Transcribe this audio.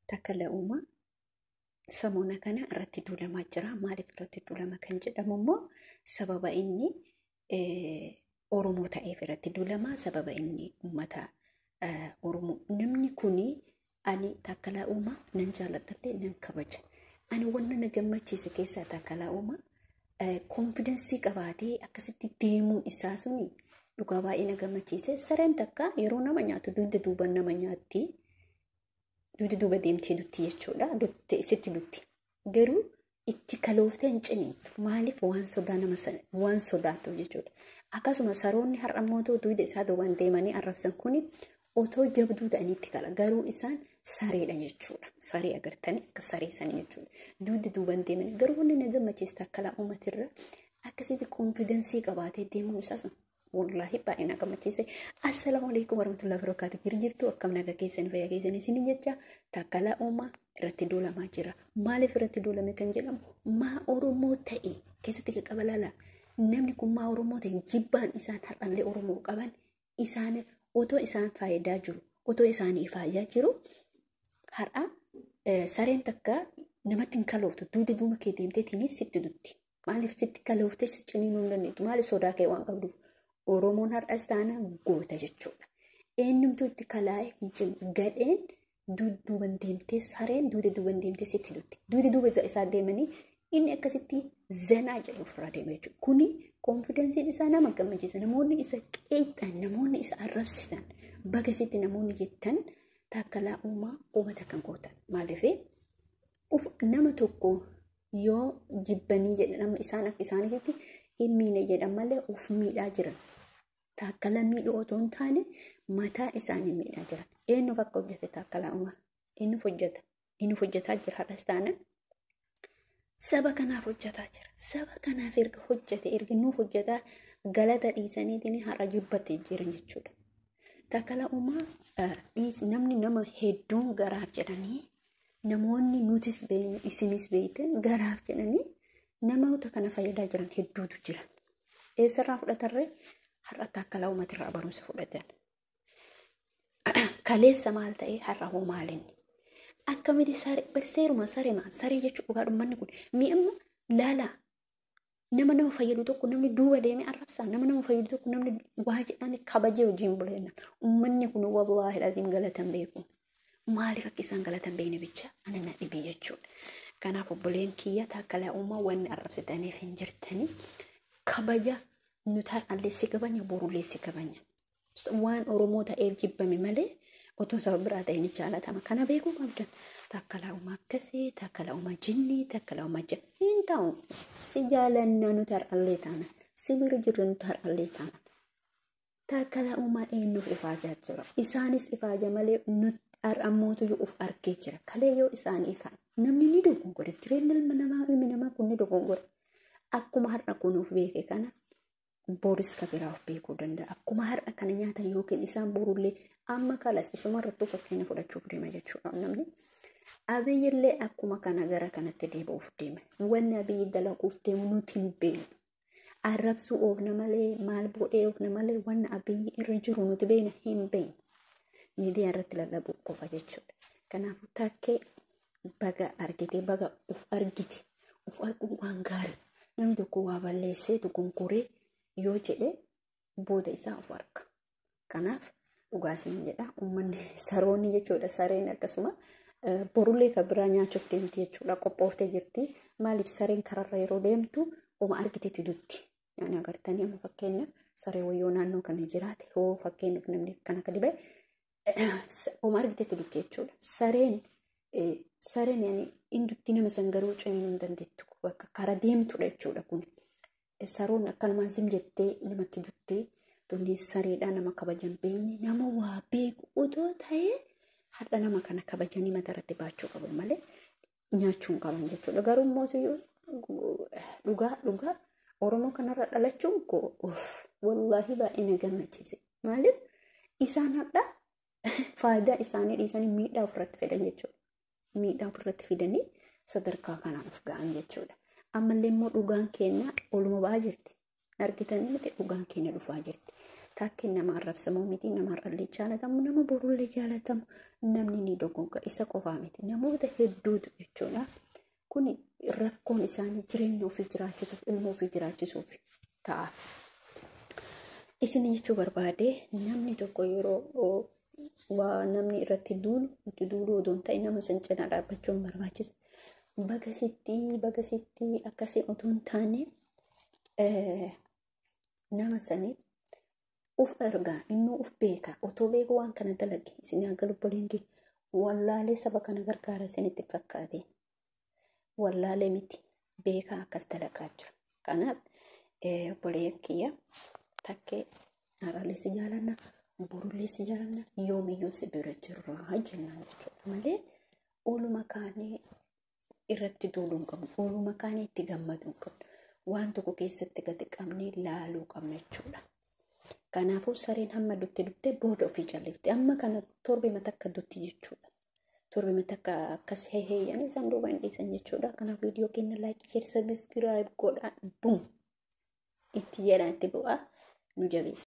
Taakkalaa Uumaa samoona kana irratti duulamaa jira. Maaliif irratti duulama kan jedhamu immoo sababa inni Oromoo ta'eef irratti duulama. Sababa inni uummata Oromoo. Namni kuni ani Taakkalaa Uumaa nan jaalladhallee nan kabaja. Ani wanna na gammachiise keessaa Taakkalaa Uumaa confidence qabaatee akkasitti deemuun isaa suni dhugaa baay'ee na gammachiise. Sareen takka yeroo nama nyaatu dugda duuba nama nyaatti. Dugda duuba deemtee dutti jechuudha. Sitti dutti. Garuu itti kalooftee hin ciniintu. Maaliif waan sodaa nama sana waan sodaatu jechuudha. Akkasuma saroonni har'a immoo dugda isaa duubaan deemanii arrabsan kuni otoo jabduu ta'anii itti kala. Garuu isaan sareedha jechuudha. Saree agartanii akka saree sanii jechuudha. Dugda duubaan deemanii garuu wanni na gammachiise Taakkalaa Uummatirra akkasitti confidence qabaatee deemuun isaa sun wallaahi baay'ee na gammachiise. Assalaamu alaikum warahmatullahi wabarakatuh. Jiru jirtu akkam nagaa keessan fayyaa keessan isin jecha Taakkalaa Uumaa irratti duulamaa jira. Maaliif irratti duulame kan jedhamu maa Oromoo ta'e keessatti qaqqaba laala. Namni kun maa Oromoo ta'e jibbaan isaan har'allee Oromoo qaban isaan otoo isaan faayidaa jiru otoo isaanii faayidaa jiru har'a sareen takka namatti hin kalooftu dugda duuba kee deemteetiin sitti dutti. Maaliif sitti kalooftee si ciniinuu hin dandeettu? Maaliif sodaa kee waan qabduuf? Oromoon har'as taana goota jechuudha. Eenyumtuu itti kalaa'e hin jiru. Gadheen duuban deemtee sareen dugda duuban deemtee sitti dutti. Dugda duuba isaa deemanii inni akkasitti zanaa jedhu ofirraa deema jechuudha. Kuni confidenceiin isaa nama gammachiisa. Namoonni isa qeexan, namoonni isa arrabsitan, baga sitti namoonni jettan Taakkalaa Uumaa uummata kan gootan. Maaliif nama tokko yoo jibbanii jedhan isaan akka isaaniitti hin miine jedhan malee of miidhaa jiran. Taakkala miidhuu otoo hin taane mataa isaanii miidhaa jiran. Eenyuuf akka hojjete Taakkalaa Uumaa? Eenyuuf hojjeta? Eenyuuf hojjetaa jira har'as taana? Saba kanaaf hojjetaa jira. Saba kanaaf erga hojjete erga nuuf hojjetaa galata dhiisaniitiin har'a jibbattee jiran jechuudha. Taakkalaa Uumaa namni nama hedduun garaaf jedhanii namoonni nutis beeknu isinis beektan garaaf jedhanii namoota kana fayyadaa jiran hedduutu jira. Eessarraa fudhatarree har'a Taakkalaa Uummatirraa barumsa fudhatan. Kaleessa maal ta'ee har'a hoo maalinni? Akkamitti saree seeruma saree saree jechuun dhugaa dhummanni kun mi'amma laalaa nama nama fayyadu tokko namni duuba deemee arrabsaa nama nama fayyadu tokko namni waa jedhaan kabajee hojiin buleena. Uummanni kun wallaahi aziim galatan beeku. Maaliif akka isaan galatan beekne bicha ana na dhibee jechuudha. Kanaaf obboleen kiyya Taakkalaa Uumaa wanni arrabsitaniif hin jirtanii kabaja nuti har'allee si kabanya borullee si kabanya. Waan Oromoo ta'eef jibbame malee otoo saba biraa ta'e ni jaalatama. Kana beekuu qabdan. Taakkalaa Uumaa akkasii, Taakkalaa Uumaa jinnii, Taakkalaa Uumaa hin ta'u. Si jaalannaa nuti har'allee taana. Si bira jirru nuti har'allee taana. Taakkalaa Uumaa eenyuuf ifaajaa jira? Isaanis ifaaja malee nuti har'ammootu of argee jira. Kalee yoo isaan ifaan namni ni dogongore. Jireenya ilma namaa ilmi namaa kun ni dogongore. Akkuma har'a kunuuf beeke kana boris ka biraa of beekuu danda'a. Akkuma har'a kana nyaatan yookiin isaan borullee amma kalas isuma irrattuu fakkeenya fudhachuuf deema jechuudha namni. Abiyyillee akkuma kana gara kanatti deebi'uuf deema. Wanni Abiyyi dalaguuf deemu nuti hin beeknu. Arrabsuu oofna malee maal godhee oofna malee wanni Abiyyi irra jiru nuti beekna hin beeknu. Miidiyaa irratti lallabuu qofa jechuudha. Kanaafuu takkee baga argite baga of argite of arguun waan gaarii namni tokko waa balleessee dogongoree yoo jedhe booda isaa of arga. Kanaaf dhugaasiin jedha uummanni saroonni jechuudha sareen akkasuma borullee kan biraa nyaachuuf deemti jechuudha qophooftee jirti. Maaliif sareen kararra yeroo deemtu oma argitetti dutti. Yaani agartanii amma fakkeenyaaf saree wayyoo naannoo kana jiraate hoo fakkeenyaaf namni kan akka dhibee oma argitetti dutti jechuudha. Sareen sareen yaani indutti nama san garuu ciniinuu hin dandeettu bakka kara deemtudha jechuudha kun. Saroon akkanumaan sim jettee namatti duttee tunni sareedhaa nama kabajan beekne nama waa beeku otoo ta'ee har'a nama kana kabajanii mataa irratti baachuu qaban malee nyaachuu hin qaban jechuudha. Garuu immoo dhugaa dhugaa Oromoo kanarra dhalachuun koo wallaahi baay'ee na gammachiise. Maaliif isaan har'a faayidaa isaanii dhiisanii miidhaa ofirratti fidan jechuudha. Miidhaa ofirratti fidanii sadarkaa kanaan of ga'an jechuudha. Ammallee immoo dhugaan keenya oluma ba'aa jirti. Argitanii miti dhugaan keenya dhufaa jirti. Taakkeen nama arrabsamuu miti, nama har'allee jaalatamu, nama borullee jaalatamu, namni ni dogonga isa qofaa miti. Namoota hedduutu jechuudha. Kun rakkoon isaanii jireenya ofii jiraachisuuf, ilma ofii jiraachisuuf ta'a. Isin jechuu barbaade namni tokko yeroo waa namni irratti duulu itti duuluu odoo hin ta'in nama san cinaa dhaabbachuun barbaachisa. Baga sitti baga sitti akkasii otoo hin taane nama saniif uf ergaa innuu uf beeka otoo beeku waan kana dalage isin haa galu obboleen wallaalee saba kana gargaara isinitti fakkaate wallaalee miti beekaa akkas dalagaa jira. Kanaaf obboleen kiyya takkee har'allee si jaalanna borullee si jaalanna yoomiyyuu si bira jirra jennaan jechuudha malee ooluma kaanii irratti duuluu hin qabnu ooluma kaanii itti gammaduu hin qabnu waan tokko keessatti gadi qabnee laaluu qabna jechuudha. Kanaafuu sareen hamma dutti duttee booda ofii callifte amma kana torbee matakka dutti jechuudha. Torbee matakka akkas heeyyanii isaan duuba hin dhiisan jechuudha. Kanaaf viidiyoo keenya like share subscribe godhaa bum itti jedhaa itti bu'aa nu jabeessa.